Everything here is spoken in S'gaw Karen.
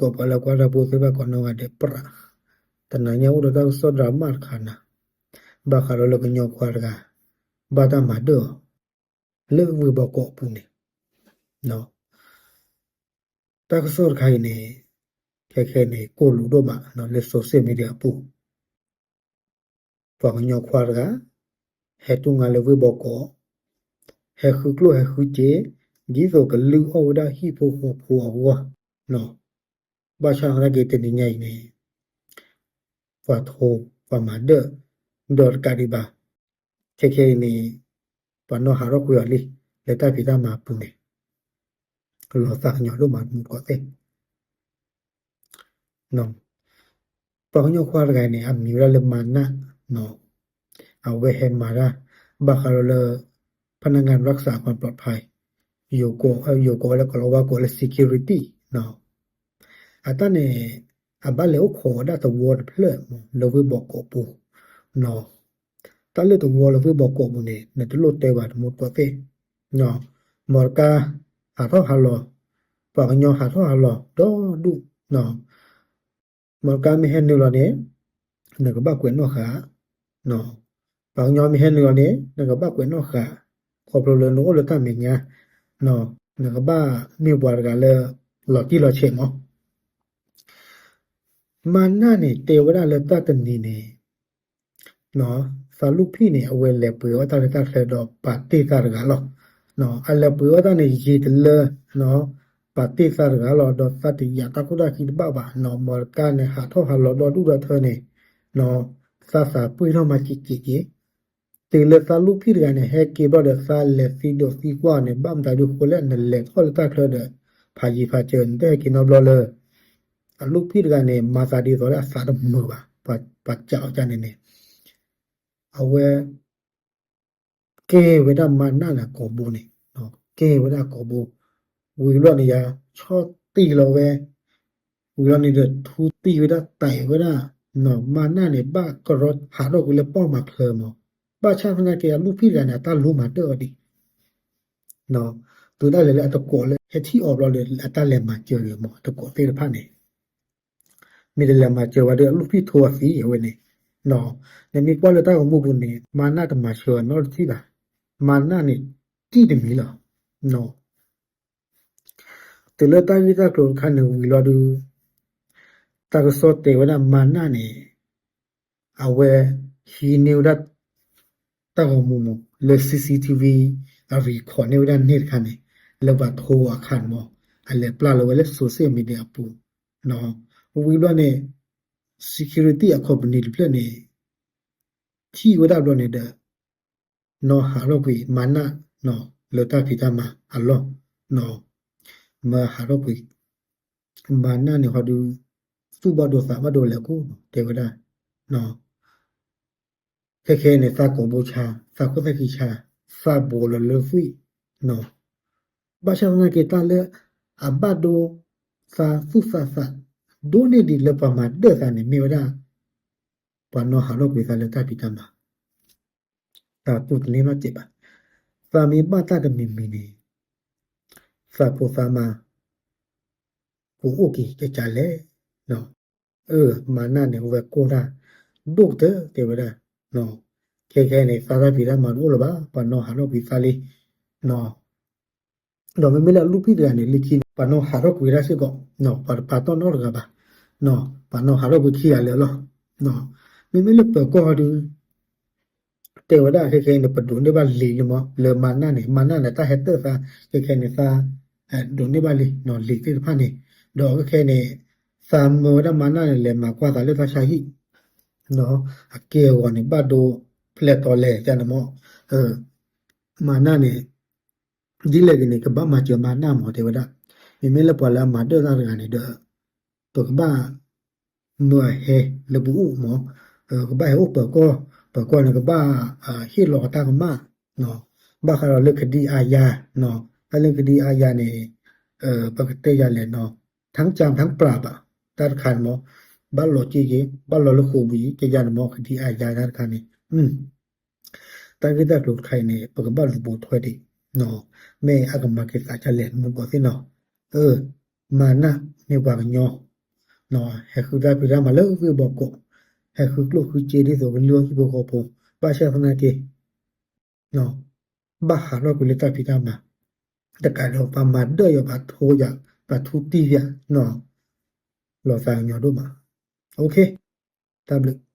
ကိးပှၤလၢကွၢ်တၢ်ဖိသ့ၣ်တဖၣ်ကိးနီၢ်ဂၤဒဲးပြး, တနၤညါအိၣ်ဒီးတၢ်ကစီၣ်ဒြးမၣ်တခါနၤ, ဘၣ်ဃးဒီးလၢကညီခွါတဂၤ ဘၣ်တၢ်မၤဒၢၣ်အီၤ လၢဝ့ၢ်ဘီကီးအပူၤန့ၣ်, တၢ်ကစီၣ်တခါအံၤန့ၣ် ခဲခဲန့ၣ် ကိၢ်လူၤဒိၣ်မးလၢ social media အပူၤ ပှၤကညီခွါတဂၤ ဟဲတူၢ်ငါလၢဝ့ၢ်ဘီကီး, ဟဲဃုကျိၣ်ဟဲဃုစ့, ဒ်သိးကလုၢ်အီၣ်ဝဲဒၣ်ဟံၣ်ဖိဃီဖိအဂီၢ်, ဘၣ်ဆၣ်သနာ်က့တနံၤညါအံၤန့ၣ် ပှၤထိ ပှၤမၤဒၢၣ် ဒီးတကးဒံးဘၣ် ခဲခဲအံၤန့ၣ် ပှၤနီၣ်ဟးထီၣ်ကွံာ်အီၤလံ လၢတၢ်ဖံးတၢ်မၤအပူၤန့ၣ် လီၤသးကညီၤဒိၣ်မးတမူတကိးသ့ၣ် ပှၤကညီခွါတဂၤန့ၣ် အမံၤဝဲဒၣ်လၢမၤနၢ်, အဝဲဟဲမၤတၢ် ဘၣ်ဃးဒီးလၢ พนักงานรักษาความปลอดภัย ယိၤကိးဝဲလၢကီၢ်လီၤဝါကိးလၢ security အတၢ်န့ၣ် အဘၣ်လဲၤအိၣ်ခိးဝဲဒၣ်သဝီတဖျၢၣ်လၢဝ့ၢ်ဘီကီးပူၤ, တၢ်လၢသဝီလၢဝ့ၢ်ဘီကီးပူၤန့ၣ် နတလိၣ်တဲဘၣ်တမူတကိးသ့ၣ်, မီတကါ ဟးထီၣ်ဟးလီၤ, ပှၤကညီဟးထီၣ်ဟးလီၤဒီဒူၣ်, မီတကါမ့ၢ်ဟဲနုာ်လီၤန့ၣ် နကဘၣ်ကွဲးနီၣ်ဃာ်, ပှၤကညီမ့ၢ်ဟဲနုာ်လီၤန့ၣ် နကဘၣ်ကွဲးနီၣ်ဃာ်, ခီဖျိလၢနအိၣ်လၢတၢ်မဲာ်ညါ, နကဘၣ်မ့ၢ်ပှၤတဂၤလၢ လီၤတံၢ်လီၤဆဲးမး မၤနၢ်န့ၣ် တဲဝဲဒၣ်လၢတၢ်တနံၤန့ၣ် သးလူၢ်ဖံၣ်န့ၣ် အဝဲလဲၤပှ့ၤအီၣ်တၢ်လၢတၢ်ချၢဒီးပာ်တ့ၢ်သးတဂၤလီၤ. အလဲၤပှ့ၤအီၣ်တၢ်န့ၣ် ယံာ်တလၢ ပာ်တ့ၢ်သးတဂၤလီၤ. ဒီးသးတယာ်တၢ်ခိၣ်တၢ်ခံတဘၣ်ဘၣ်, မီတကါန့ၣ် ဟးထီၣ်ဟးလီၤဒီဒူၣ်ဒီထၢန့ၣ် သးသးပှ့ၢ်ထီၣ်မၤစ့းက့ၤက့ၤ တုၤလၢသးလူၢ်ဖံၣ်တဂၤန့ၣ် ဟဲက့ၤဘျီဒီး သးလဲၤသံဒိးသံကွၢ်န့ၣ် ဘၣ်မတၤဒုးဃိလဲၣ် နလဲၤထီၣ်လၢတၢ်ချၢဒီး ဖးယံၤဖးစၢၤ နတဟဲက့ၤနီတဘျီလၢ အလူၢ်ဖံၣ်တဂၤန့ၣ် မၤသးဒ်သိးလၢအသးတမုာ်ဘၣ်, ပှၤစံးအီၤန့ၣ်န့ၣ် အဝဲ ကဲဝဲဒၣ်မၤနၢ်န့ၣ်ကိာ်ဘိန့ၣ်, ကဲဝဲဒၣ်ကိာ်ဘိ, ဝံၤဘျီန့ၣ် ယၤဆီၣ်တံၢ်လီၤဝဲ, ဝံၤဘျီန့ၣ်ဒီး ထူတံၢ်ဝဲဒၣ်တဲာ်ဝဲဒၣ်, မၤနၢ်န့ၣ် ဘၣ်ကရီဟးထီၣ်ကွံာ်လၢပီၢ်မၤချၢမး, ဘၣ်ဆၣ်သနာ်က့ အလူၢ်ဖံၣ်တဂၤန့ၣ် အတၢ်လိမၤဒၢၣ်အီၤဒံး တုၤဒၣ်လဲာ်လၢအတကိးလၢ ဟဲထံၣ်အီၤဘျီဒီး အတၢ်လဲၤမၤစၢၤဂ့ၤမး အတကိးသ့ၣ်တဖၣ်န့ၣ် မ့ၢ်တလဲၤမၤစၢၤဝဲဒီး အလူၢ်ဖံၣ်ထိအီၤသံအဝဲန့ၣ်, နမ့ၢ်ကွၢ်လၢတၢ်ဂီၤမူပူၤန့ၣ် မၤနၢ်တမၤစၢၤအီၤနီတထံၣ်ဘၣ်, မၤနၢ်န့ၣ် တံၢ်တမံၤလီၤ. တုၤလၢတၢ်ဂ့ၢ်တၢ်ကျိၤတခါန့ၣ်ဝံၤလီၤဒုး တၢ်ကစီၣ်တဲဝဲဒၣ်မၤနၢ်န့ၣ် အဝဲဟံးန့ၢ်ဝဲဒၣ် တၢ်ဂီၤမူမး လၢ CCTV အ record န့ၢ်ဝဲဒၣ်န့ၣ်တခါန့ၣ် လၢပှၤထိအခါန့ၣ်မး အလဲၤပျၢ်လီၤဝဲလၢ social media အပူၤ, ဝံၤဘျီန့ၣ် security အ company တဖျၢၣ်န့ၣ် ထံၣ်ဝဲဒၣ်ဘျီန့ၣ်ဒီး နီၢ်ဟးထီၣ်ကွံာ်မၤနၢ် လၢတၢ်ဖံးတၢ်မၤအလီၢ်, မၢဟးထီၣ်ကွံာ် မၤနၢ်န့ၣ်ဟီဒုး သူၣ်ဘၣ်ဒိသးဘၣ်ဒိလဲၤကိၣ် တဲဝဲဒၣ် ခဲခဲန့ၣ် သးကိာ်ဘိဆါ, သးခိၣ်သးခံဆါ, သးဘိလီၤလၢသွံၣ်, ဘၣ်ဆၣ်သနာ်က့တၢ်လၢ အဘၣ်ဒိ သးသူၣ်သးသး ဒိၣ်န့ၢ်ဒံးလၢပှၤမၤဒၢၣ်သးန့ၣ် မ့ၢ်ဝဲဒၣ် ပှၤနီၢ်ဟးထီၣ်ကွံာ်သးလၢတၢ်ဖံးတၢ်မၤ တၢ်တူၢ်တန့ၢ်နီတစဲးဘၣ်. သးမ့ၢ်ဘၣ်တၢ်တမံၤမံၤန့ၣ် သးဖိသးမါ ကအိၣ်က့ၤကကလဲၣ်, အၢ မၤနၢ်န့ၣ် အဝဲကိၢ်တၢ် ဒိၣ်ကတၢၢ်တဲဝဲဒၣ်, ခဲခဲန့ၣ် သးတၢ်ဖံးတၢ်မၤတအိၣ်လၢၤဘၣ် ပှၤနီၢ်ဟးထီၣ်ကွံာ်သးလံ ဒီးမ့မ့ၢ်လၢအလူၢ်ဖံၣ်တဂၤန့ၣ် လၢခံန့ၣ် ပှၤနီၢ်ဟးထီၣ်ကွံာ်ဝဲဒၣ်စ့ၢ်ကီး, ပှၤတပာ်တီၢ်နီတဂၤဘၣ်, ပှၤနီၢ်ဟးထီၣ်ကွံာ်ခံဂၤလၢာ်လီၤ. မ့မ့ၢ်လၢပၢၤကီၢ်ဟီဒုး တဲဝဲဒၣ်ခဲခဲအံၤန့ၣ် ပဒိးန့ၢ်ဘၣ်လံာ်န့ၣ်မး လၢမၤနၢ်န့ၣ် မၤနၢ်န့ၣ် တၢ်ဟဲတၢၢ်သး ခဲခဲန့ၣ် သးဒိးန့ၢ်ဘၣ်လံာ် လံာ်သ့ၣ်တဖၣ်န့ၣ်, ဒီးခဲခဲန့ၣ် သးမၢဝဲဒၣ်မၤနၢ်န့ၣ် လဲၤမၤကွၢ်သးလၢတၢ်ဆါဟံၣ် အက့ၢ်အဂီၤန့ၣ် ဘၣ်ဒိဖျဲးတီၤလဲၣ် ကန့ၣ်မး, မၤနၢ်န့ၣ် ဒ်လဲၣ်ဂ့ၤန့ၣ် ကဘၣ်မၤစၢၤမၤနၢ်မး တဲဝဲဒၣ်, မ့မ့ၢ်လၢပှၤလၢအမၤဒၢၣ်သးတဂၤန့ၣ်ဒီး ပကဘၣ်မၢအဟဲလၢပအိၣ်မး, ကဘၣ်ဟဲအိၣ်ပၢၤကီၢ်, ပၢၤကီၢ်န့ၣ် ကဘၣ်ဟ့ၣ်လီၤအတၢ်ကမၣ်, ဘၣ်ဃးဒီးလၢကဒံအါယၤ, တၢ်လၢကဒံအါယၤန့ၣ် ပကတဲယၤလဲၣ်နီၤ, ထၢ်ကၠၢထၢ်ပြးဘၣ်, တၢ်တခါန့ၣ်မး ဘၣ်လီၤက့ၤက့ၤ ဘၣ်လီၤလၢဃိာ်ဘှံး ကယၤန့ၣ်မး ကဒံအါယၤတၢ်တခါန့ၣ် တၢ်ဂ့ၢ်တၢ်ကျိၤတခါအံၤန့ၣ် ပကဘၣ်လူၤပိာ်ထွဲဒံး, မ့ၢ်အကမၤက့ၤသးဒ်လဲၣ် မူဘီသ့ၣ်နီၤ, အၢ မၤနၢ်မ့ၢ်ပှၤကညီ ဟဲဃုတၢ်ဖံးတၢ်မၤလၢဂ့ၢ်ဘီကီး, ဟဲဃုကျိၣ်ဃုစ့ဒ်သိးပလုၢ်အီၣ်ဟံၣ်ဖိဃီဖိ, ဘၣ်ဆၣ်သနာ်က့ ဘၣ်ဟးထီၣ်ကွံာ်လၢတၢ်ဖံးတၢ်မၤ, တကးဒီးပှၤမၤဒၢၣ်ယၤ ပှၤထိယၤ ပှၤထူတံၢ်ယၤ, လီၤသးကညီၤဒိၣ်မး, တၢ်ဘျုး